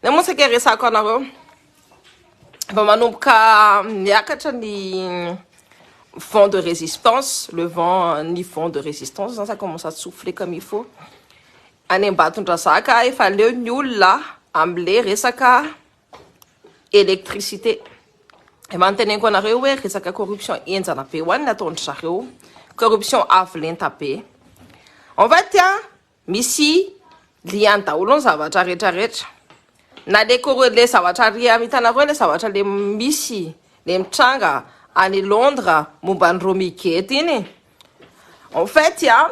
Na moa saika resako anareo efa manomboka miakatra ny vent de résistance, le vent, ny vent de résistance zany, ça commence à souffler comme il faut any Ambatondrazaka. Efa leo ny olona am'le resaka électricité. Efa noteneniko anareo hoe resaka corruption enjana be ho any ny ataondry zareo, corruption avo lenta be. En fait a misy liany daholo ny zavatra rehetrarehetra, na le le zavatra ry hitanareo, le zavatra le misy le mitranga any Londres momba ny Romigate iny. En fait a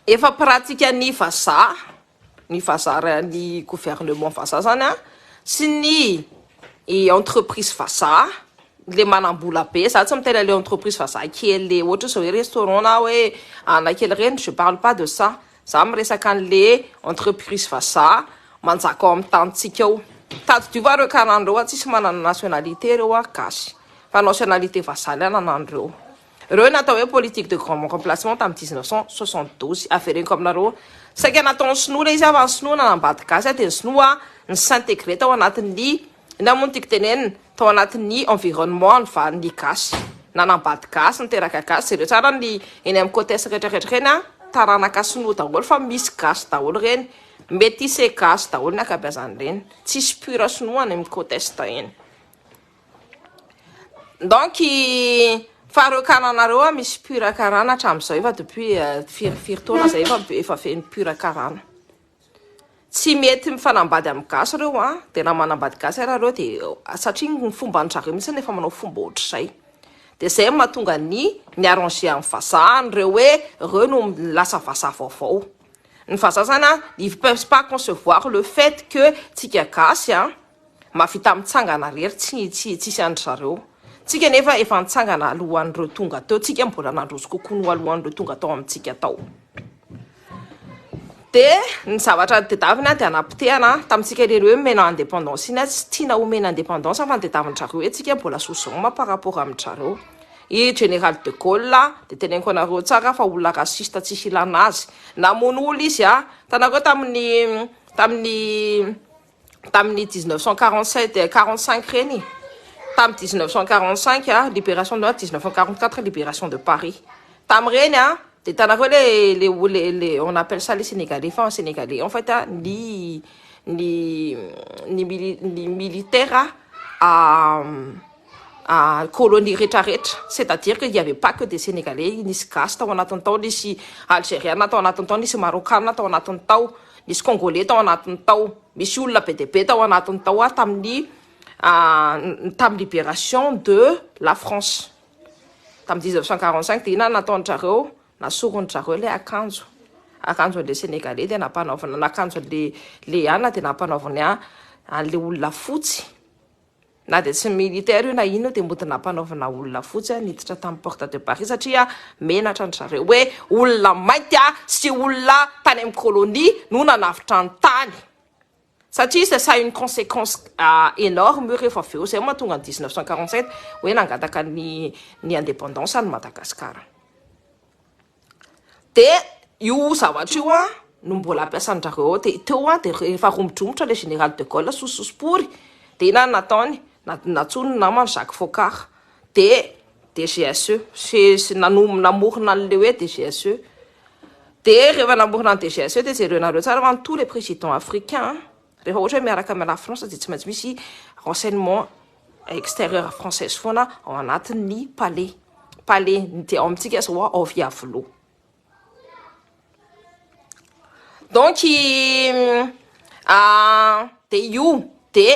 efa pratique ny vazaha, ny vazaha, ny gouvernement vazaha zany a sy ny entreprise vazaha le manam-bola be. Za tsy miteny le entreprise vazaha kely le ohatra zao hoe restaurant na hoe anakely reny, je parle pas de ça. Za miresaka an'le entreprise vazaha manjaka ao amin'ny tanitsika ao. Tadidio fa reo karan'ireo a tsisy manana nationalité reo a gasy, fa nationalité vazaha le ananan'ireo reo. Natao hoe politique de grand remplacement tamin'ny 1972, avereniko aminareo, saika nataony sinoa le izy a, fa ny sinoa nanambady gasy a, de ny sinoa ny s'intégrer tao anatin'ny ina moa no tiako tenenina, tao anatin'ny environnement ny va ny gasy, nanambady gasy, niteraka gasy. Zareo tsara ny eny amin'ny côte rehetrarehetra reny a taranaka sinoa daholo, fa misy gasy daholo reny, métissé gasy daholo ny ankabeazany reny, tsisy pur sinoa any amin'ny côte est eny. Donc fa reo karanareo a misy pur karana hatramin'izao, efa depuis firifiry taona zay efa feno pur karana. Tsy mety mifanambady amin'ny gasy reo a, de raha manambady gasy ara reo, de satria ny fomba ndrareo mihitsy efa manao fomba ohatr'izay, de zay mahatonga ny arranger amin'ny vazaha reo hoe reo no lasa vazaha vaovao. Ny vazaha zany a, ils peuvent pas concevoir le fait que tsika gasy a mahavita mitsangana rery, tsy tsisy andry zareo. Tsika nefa efa nitsangana alohan'ireo tonga teo, tsika mbola nandroso kokoa no alohan'ireo tonga tao amintsika tao. De ny zavatra tedavina de anapotehana tamintsika reny hoe mena indépendance iny a, tsy tiana omena indépendance fa nytedavin-drareo hoe tsika mbola sous-homme par rapport amin-drareo. I général de Gaulle de teneniko anareo tsara fa olona raciste tsisy ilana azy, namono olo izy a. Tanareo tamin'ny 1947, 45 reny, tamin'ny 1945 a libération de 1944, libération de Paris tamin'ireny a, de tanareo le on appelle ça les Sénégalais, fa Sénégalais en fait a ny militaire a colonie rehetrarehetra, c'est-à-dire que il y avait pas que des Sénégalais, nisy gasy tao anatiny tao, nisy Algériana tao anatiny tao, nisy Marocain tao anatiny tao, nisy Congolais tao anatiny tao, misy olona be de be tao anatiny tao a tamin'ny libération de la France tamin'ny 1945. De ina nataon-drareo? Nasoron-drareo le akanjo an'le Sénégalais, de nampanaovana nakanjo an'le le ana, de nampanaovany a an'le olona fotsy, na de tsy militaire io na ino, de mody nampanaovana olona fotsy a niditra tamin'ny porte de Paris, satria menatra ny zareo hoe olona mainty a sy olona tany amin'ny colonie no nanavotra ny tany, satria ça a une conséquence énorme io rehefa avy eo. Zay mahatonga ny 1947 hoe nangataka ny indépendance any Madagasikara. De io zavatra io a no mbola ampiasandrareo ao. De teo a, de rehefa romodromotra le général de Gaulle, sososopory, de ina nataony? Natsony namany Jacques Foccart, de DGSE sy namorona an'le hoe DGSE. De rehefa namorona ny DGSE, de jerenareo tsara fa ny tous les présidents africains rehefa ohatra hoe miaraka amy la France, de tsy maintsy misy renseignement extérieur française foana ao anatin'ny palais. De ao amintsika zao a ao Iavoloha. Donc de io de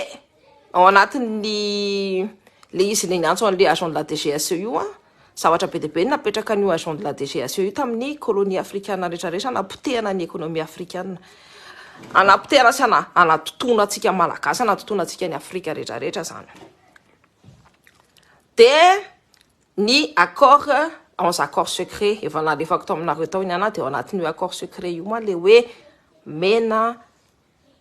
ao anatin'ny le izy le niantso an'le agent de la DGSE io a, zavatra be de be napetraka an'io agent de la DGSE io tamin'ny colonie africaine rehetrarehetra, anapotehana ny économie africaine, anapotehana sy anatontona antsika malagasy, anatontona antsika ny Afrika rehetrarehetra zany. De ny accord, 11 accord secret efa nalefako tao aminareo tao iny ana, de ao anatin'io accord secret io moa le hoe mena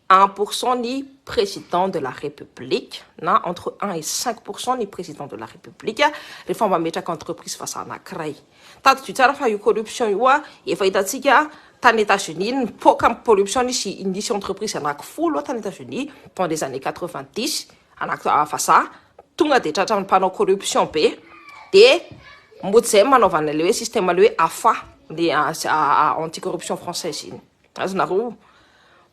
1% ny président de la République, na entre 1 et 5% ny président de la République rehefa mametraka entreprise vazaha anankiray. Tadidio tsara fa io corruption io a efa hitantsika. Tany Etats-Unis nipoaka ny corruption, nisy entreprise anaky 10 tany Etats-Unis dans les années 90, anaky vazaha tonga de tratra amin'ny mpanao corruption be. De mody zay manaovana le hoe système, le hoe AFA, le anticorruption française iny azonareo.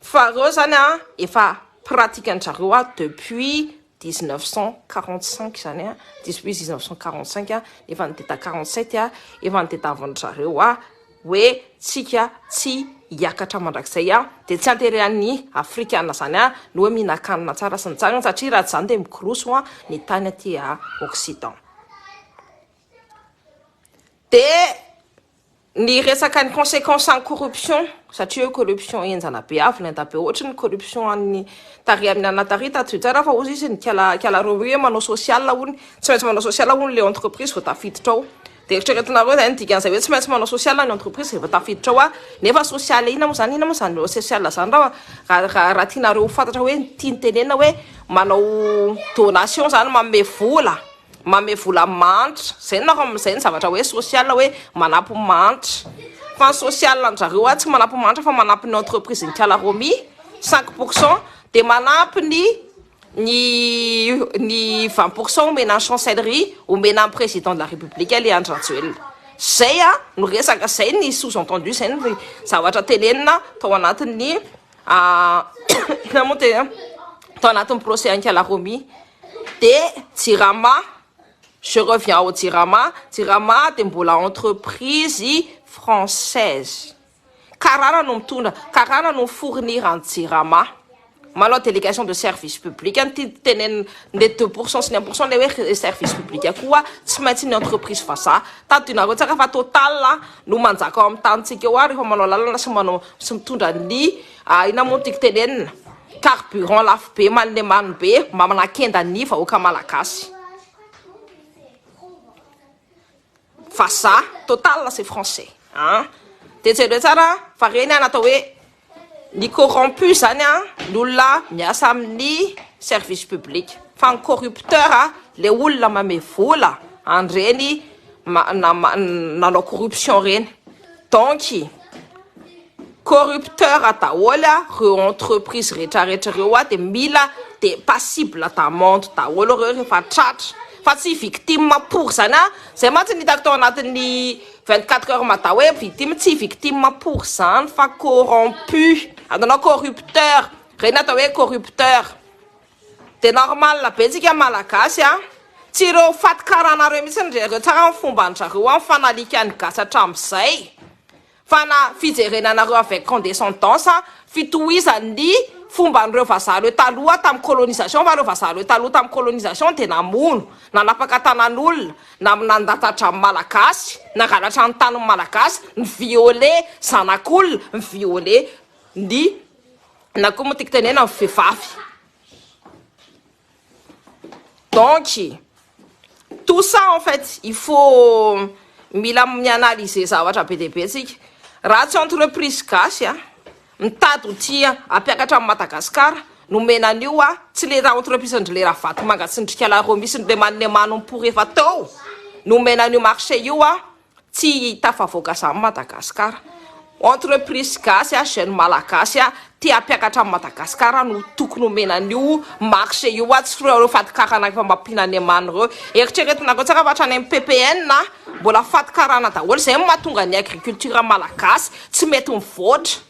Fa reo zany a efa pratique an-jareo a depuis 1945 zany a, depuis 1945 a, efa nideta 47 a, efa nitedavin-jareo a hoe tsika tsy hiakatra mandrakizay a, de tsy anterean'ny afrikana zany a no hoe mihinan-kanina tsara sy ny tsarany, satria raha tsy zany de mikoroso a ny tany aty a Occident. De ny resaka ny conséquence en corruption, satria hoe corruption enjana be, avy lenta be, ohatra ny corruption any tary amin'ny anatary tato tsara, fa ozy izy ny kala reo hoe manao social hony, tsy maintsy manao social hony le entreprise vao tafiditra ao. De eritreretinareo zany dikan'izay hoe tsy maintsy manao social ny entreprise rehefa tafiditra ao a. Nefa social ina moa zany? Ina moa zany social zany? Raha tianareo fantatra hoe tia ny tenena hoe manao donation zany, manome vola manitra zay nareo, zay ny zavatra hoe social, hoe manampy manitra. Fa ny social anjareo a tsy manampy manitra, fa manampy ny entreprise ny kala Romy 5 %, de manampy ny 20 % omena ny chancellerie, omena ny président de la République le Andry Rajoelina. Zay a no resaka zay, ny sous-entendu zay, ny zavatra tenenina tao anatin'ny ina moa te tao anatin'ny procès ankala Romy. De Jirama, je reviens au Jirama. Jirama de mbola entreprise française, karana no mitondra, karana no fournir ny Jirama, manao délégation de service public. Ny teneny le 2 % sy ny 1 % le hoe service public koa tsy maintsy ny entreprise vazaha. Tadinareo tsara fa Total no manjaka ao amin'ny tanitsika eo a rehefa manao lalana sy manao sy mitondra ny ina moa tiako tenenina, carburant lafo be, manle mano be, manakenda ny vahoaka malagasy. Vazaha, Total, c'est français hein. De jereo tsara fa reny a natao hoe ny corrompu zany a ny olona miasa amin'ny service public, fa ny corrupteur a le olona mame vola andreny nanao corruption reny. Donc corrupteur daholy a reo entreprise rehetrarehetra reo a, de mila de passible d'amende daholo reo rehefa tratra, fa tsy victime pour zany a. Zay mantsy ny hitako tao anatin'ny 24 heures mada hoe victime, tsy victime pour zany fa corrompu atanao, corrupteur reny atao hoe corrupteur. De normal be tsika malagasy a tsy ireo fatikaranareo mihitsy nreo tsara ny fomba andrareo a mifanalika ny gasy hatram'izay, fa na fijerena anareo avec condescendance, fitohizany fomba an'ireo vazaha reo taloha tamin'ny colonisation. Fa reo vazaha reo taloha tamin'ny colonisation de namono, nanapaka tanan'olona, na nandatatra amin'ny malagasy, nangalatra ny tanin'ny malagasy, ny violé zanak'olona, ny violé ny na koa moa tiako tenena ny vehivavy. Donc tout ça, en fait, il faut mila mianalyser zavatra be dehibe tsika. Raha tsy entreprise gasy a mitady ho tia ampiakatra amin'ny Madagasikara nomenan'io a, tsy le raha entreprise ndry le raha vato manga tsindrika lareo misy le manne manompory efa teo nomenan'io marché io a, tsy tafavoaka zany Madagasikara. Entreprise gasy a, jeune malagasy a tia ampiakatra amin'ny Madagasikara no tokony omenan'io marché io a, tsy reo fatikarana efa mampinany amany reo. Eritreretinareo tsara fa hatrany amin'ny PPN mbola fatikarana daholo. Zay no mahatonga ny agriculture malagasy tsy mety mivoatra,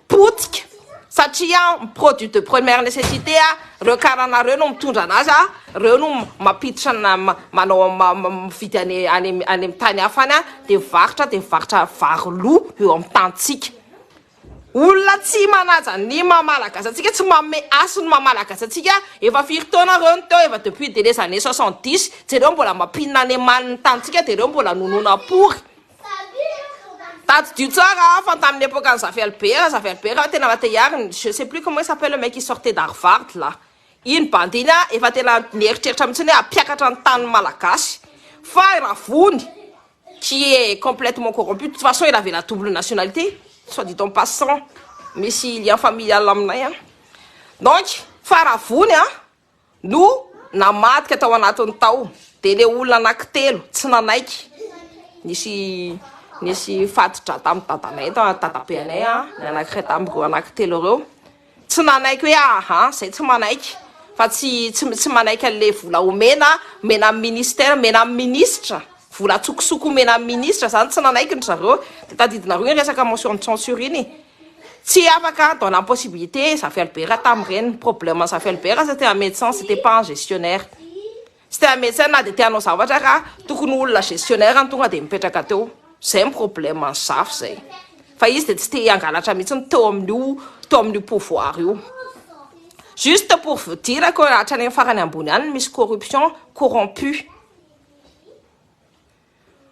potika, satria produit de première nécessité a reo karanareo no mitondra anazy a, reo no mampiditra na manao mividy any amy tany hafa any a, de mivarotra, de mivarotra vary eo amin'ny tantsika. Olona tsy manaja ny mamalagasy atsika, tsy manome asy ny mamalagasy atsika. Efa firy taona reo ny teo? Efa depuis de les années 70. Jereo, mbola mampinina any amaniny tantsika, de reo mbola nonona pory. Tadidio tsara fa tamin'ny époque ny Zafy Albert, Zafy Albert tena matehary, je sais plus comment il s'appelle, le mec qui sortait d'Harvard là, iny bandy iny a efa tena nieritreritra mihitsy hoe ampiakatra ny tany malagasy. Fa Ravony qui est complètement corrompu, de toute façon il avait la double nationalité, soit dit en passant, misy lien familial aminay a. Donc fa Ravony a no namadika tao anatiny tao, de le olona anankitelo tsy nanaiky nisy Nisy fatidra tamin'ny dadanay, dadabe anay a, ny anankiray tamin'ireo anankitelo ireo. Tsy nanaiky hoe aha, zay tsy manaiky fa tsy manaiky an'le vola omena, omena amin'ny ministère, omena amin'ny ministre. Vola tsokosoko omena amin'ny ministre zany tsy nanaiky ny zareo. De tadidinareo iny resaka motion de censure iny. Tsy afaka dans l'impossibilité Zafy Albert tamin'ireny. Problème Zafy Albert, c'était un médecin, c'était pas un gestionnaire. C'était un médecin, na de te hanao zavatra ka tokony olona gestionnaire ny tonga de mipetraka teo. Zay ny problème ny Zafy zay. Fa izy de tsy te hangalatra mihitsy ny teo amin'io pouvoir io. Juste pour vous dire que hatrany amin'ny farany ambony any misy corruption, corrompu.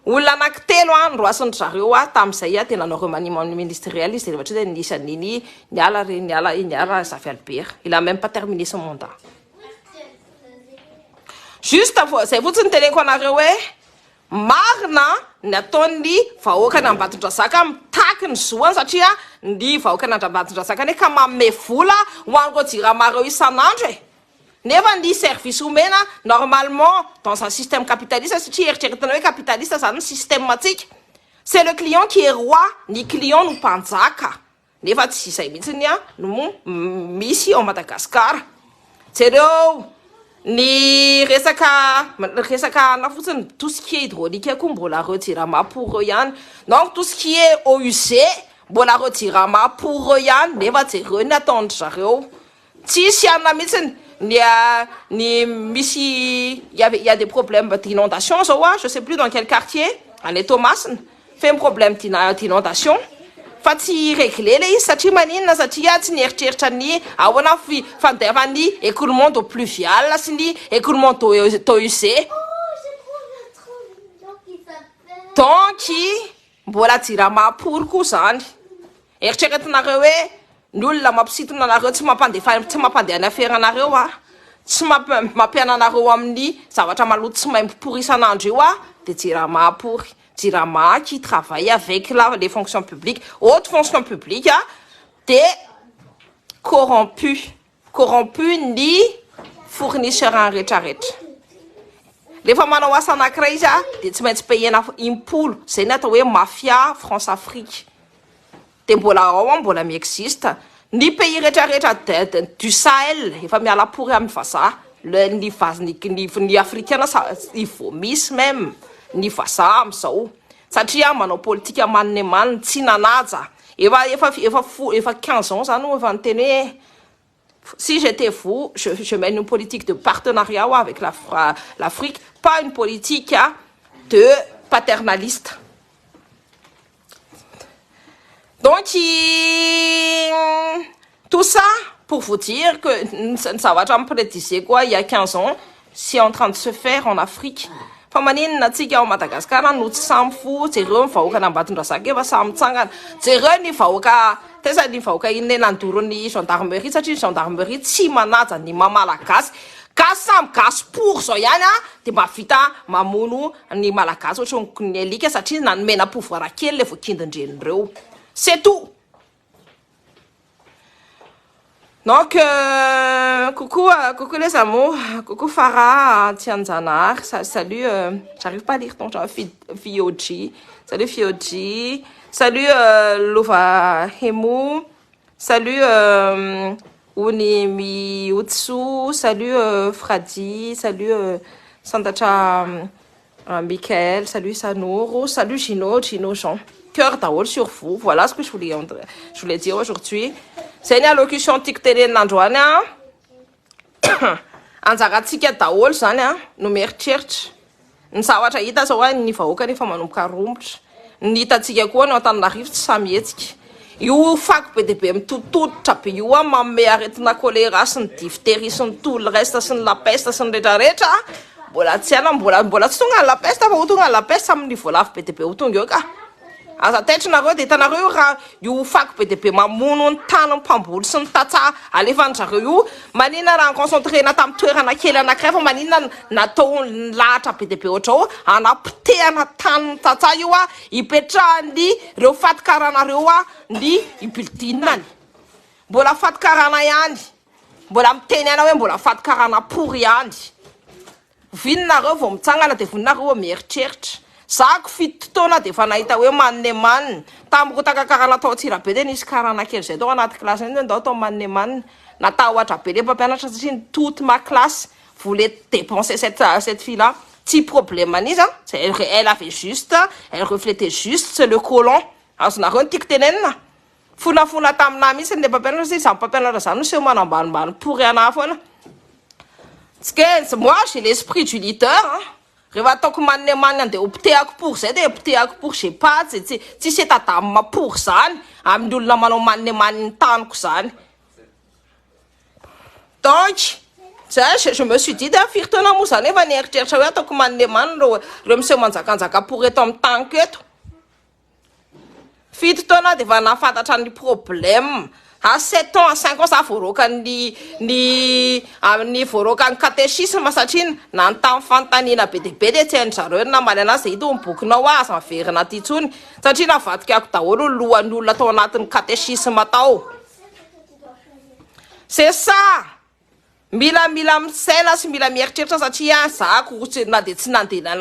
Olona anankitelo a noroasin'ny zareo a tamin'izay a tena nanao remaniement ministériel izy, de rehefa de nisy an'iny niala re niala Zafy Albert. Il a même pas terminé son mandat. Juste zay fotsiny teneniko anareo hoe marina ny ataon'ny vahoaka ny Ambatondrazaka mitaky ny zoany, satria ny vahoaka ny Ambatondrazaka ane ka manome vola ho an'ireo Jirama reo isan'andro e, nefa ny service omena normalement dans un système capitaliste, satria eritreretina hoe capitaliste zany ny système atsika, c'est le client qui est roi, ny client no mpanjaka, nefa tsy izay mihitsiny a no misy ao Madagasikara. Jereo ny resaka ana fotsiny, tout ce qui est hydraulique koa mbola reo Jirama pour eux ihany. Donc tout ce qui est eau usée mbola reo Jirama pour eux ihany, nefa jereo ny ataondry zareo, tsisy anina mihitsiny. Ny misy il y a des problèmes d'inondation zao a, je sais plus dans quel quartier any Toamasina, feno problème d'inondation fa tsy réglé le izy. Satria maninona? Satria tsy nieritreritra ny ahoana fi fandefany écoulement d'eau pluviale sy ny écoulement d'eau usée. Oh, j'ai trouvé un trop mignon qui s'appelle. Donc mbola Jirama pory koa zany. Eritreretinareo hoe ny olona mampisintona anareo, tsy mampandefa, tsy mampandeha ny aferanareo a, tsy mampiana anareo amin'ny zavatra maloto tsy maimpopory isan'andro io a, de Jirama pory. Jirama qui travaille avec les fonctions publiques, haute fonction publique a, de corrompu, corrompu ny fournisseur any rehetrarehetra. Rehefa manao asa anankiray izy a, de tsy maintsy payena impolo. Zay ny atao hoe mafia France Afrique, de mbola ao a, mbola miexiste. Ny pays rehetrarehetra du Sahel efa miala pory amin'ny vazaha. Le ny vaz ny africaine ils vomissent même ny vazaha am'izao, satria manao politika maniny maniny, tsy nanaja. Efa 15 ans zany efa niteny hoe si j'étais vous, je mène une politique de partenariat avec l'Afrique, pas une politique de paternaliste. Donc tout ça pour vous dire que ny zavatra miprédisé quoi il y a 15 ans, c'est en train de se faire en Afrique. Fa maninona atsika ao Madagasikara no tsy samy fo? Jereo ny vahoaka n'Ambatondrazaka efa samy mitsangana. Jereo ny vahoaka tesa, ny vahoaka iny nandorony gendarmerie, satria ny gendarmerie tsy manaja ny mamalagasy. Gasy samy gasy pour zao ihany a, de mahavita mamono ny malagasy ohatra ny alika, satria nanomena pouvoir kely le voakindindren'ireo, c'est tout. Donc, coucou, coucou les amours, coucou Farah, Tianzanar, salut, j'arrive pas à lire ton genre, Fioji, salut Fioji, salut Lova Hemu, salut Unimi Utsu, salut Fradi, salut Santacha Michael, salut Sanouro, salut Gino, Gino Jean. Cœur daholo sur vous. Voilà ce que je voulais dire aujourd'hui. Zay ny allocution tiako tenenina androany a. Anjaratsika daholo zany a no mieritreritra ny zavatra hita zao a. Ny vahoaka nefa manomboka romotra. Ny hitantsika koa ny Antananarivo tsy samy hetsika io, fako be dia be mitotototra be io a, manome aretina choléra sy ny diphtérie sy ny tout le reste sy ny la peste sy ny rehetrarehetra. Mbola tsy ana, mbola tsy tonga ny la peste, fa ho tonga ny la peste amin'ny voalavo be dia be ho tonga eo ka aza taitrinareo. De hitanareo io raha io fako be dia be mamono ny tany mpamboly sy ny tatsa alefan'zareo io. Maninona raha concentrena tamin'ny toerana kely anankiray, fa maninona natao lahatra be dia be ohatra ao anapotehana tany ny tatsa io a, hipetrahany reo fatikaranareo a, ny ibuildinany mbola fatikarana ihany, mbola miteny ana hoe mbola fatikarana pory ihany. Vinonareo vao mitsangana, de voninareo mieritreritra. Zako 7 taona de efa nahita hoe manne manina tamin'ny rotaka karana tao Antsirabe, de nisy karana kely zay tao anaty klasy iny, ndao atao manne manina. Natahotra be le mpampianatra satria ny toute ma classe voulait dépenser cette fille là. Tsy problème an'izy a, elle avait juste, elle reflétait juste le colon. Azonareo ny tiako tenenina? Fonafona tamina mihitsy le mpampianatra satria zany mpampianatra zany no seho manambanimbany pory anahy foana. Tsy ke moi, j'ai l'esprit du leader, hein. Rehefa ataoko manne manne andeha hopitehako pour zay, de hopitehako pour. J'ai pas tsy tsisy état d'âme pour zany amin'ny olona manao manne manne ny taniko zany. Donc zay je me suis dit de firy taona moa zany efa nieritreritra hoe ataoko manne manne reo miseho manjakanjaka pour eto amin'ny taniko eto. 7 taona de efa nahafantatra ny problème. À 7 ans, à 5 ans, za voaroaka ny amin'ny voaroaka ny catéchisme satria nanontany fanontaniana be de be, de tsy hainy zareo ny namaly anazy. De hita ny bokinao a, aza miverina aty intsony, satria navadikako daholo ny lohan'ny olona tao anatin'ny catéchisme tao. C'est ça, mila misaina sy mila mieritreritra, satria zako tsy na de tsy nandeha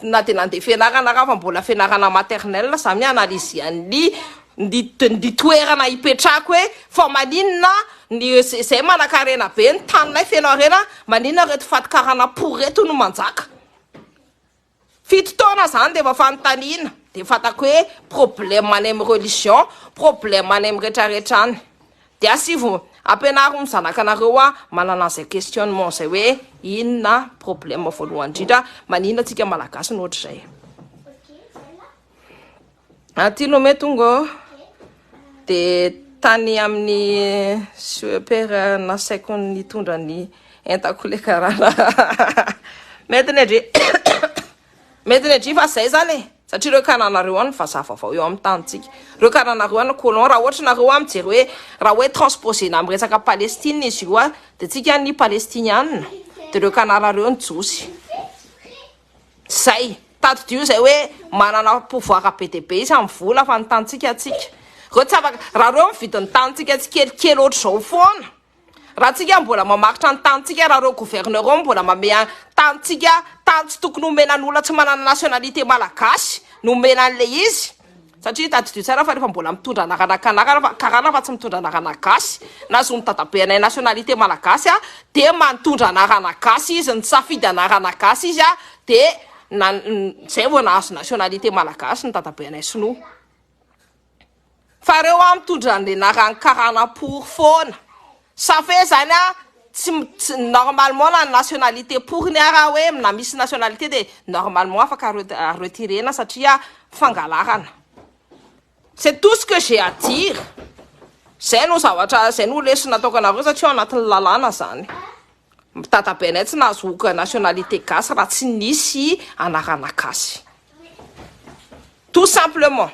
na de nandeha fianarana raha fa mbola fianarana maternelle, za mi-analyse ny toerana hipetrako hoe fa maninona ny zay manan-karena be, ny taninay feno arena, maninona reto fatikarana pour reto no manjaka? 7 taona zany de efa fanontaniana, de fantako hoe problème any amy religion, problème any amy rehetrarehetra any. De asivo ampianaro ny zanaka anareo a manana an'izay questionnement zay hoe inona problème voalohany indrindra, maninona atsika malagasy no ohatr'izay aty Lome tonga. De tany amin'ny super nasaiko nitondra ny entako le karana mety ny adry, mety ny adry, fa zay zany e, satria reo karanareo any vazaha vaovao eo amin'ny tanitsika reo, karanareo any colon. Raha ohatra nareo a mijery hoe raha hoe transposena amin'ny resaka Palestine izy io a, de tsika ny palestinianina, de reo kanarareo ny jiosy zay tadidio zay hoe manana pouvoir be de be izy amin'ny vola, fa ny tanitsika atsika reo tsy afaka. Raha reo mividy ny tanitsika tsy kelikely ohatr' zao foana, raha tsika mbola mamaritra ny tanitsika, raha reo gouverneur ao mbola mamea tanitsika tany tsy tokony omenan'olona tsy manana nationalité malagasy no omena an'le izy, satria tadidio tsara fa rehefa mbola mitondra anarana kanarana fa karana fa tsy mitondra anarana gasy, nahazo ny dadabe anay nationalité malagasy a, de mantondra anarana gasy izy, ny safidy anarana gasy izy a, de na zay vao nahazo nationalité malagasy ny dadabe anay sinoa. Fa reo a mitondra an'le anarany karana pour foana, ça fait zany a tsy normalement na nationalité pour ny ara hoe na misy nationalité, de normalement afaka retirena satria fangalarana. C'est tout ce que j'ai à dire. Zay no zavatra zay no lesona ataoko anareo, satria ao anatin'ny lalàna zany. Dadabe anay tsy nahazoka nationalité gasy raha tsy nisy anarana gasy, tout simplement.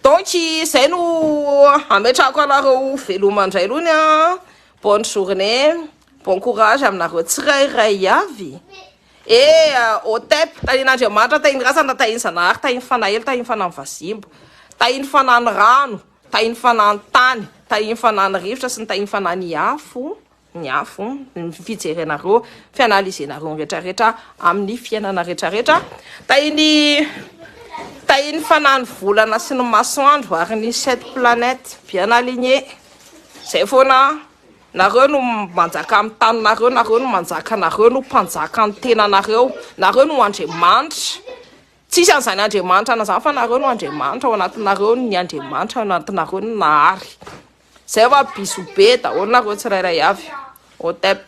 Donc zay no ametrahako anareo veloma indray alohany a. Bonne journée, bon courage aminareo tsirairay avy e. Otep tahin'Andriamanitra, tahiny razana, tahiny Zanahary, tahiny fanahelo, tahiny fanany vazimba, tahiny fanany rano, tahiny fanany tany, tahiny fanany rivotra sy ny tahiny fanany afo, ny afo ny fijerenareo, fianalizenareo ny rehetrarehetra amin'ny fiainana rehetrarehetra, tahiny fanany volana sy ny masoandro ary ny sept planètes bien aligné zay foana. Nareo no manjaka amin'ny taninareo, nareo no manjaka, nareo no mpanjaka ny tenanareo, nareo no andriamanitra. Tsisy an'izany andriamanitra na zany, fa nareo no andriamanitra ao anatinareo, ny andriamanitra ao anatinareo no nahary zay. Fa bisous be daholo nareo tsirairay avy. Otep.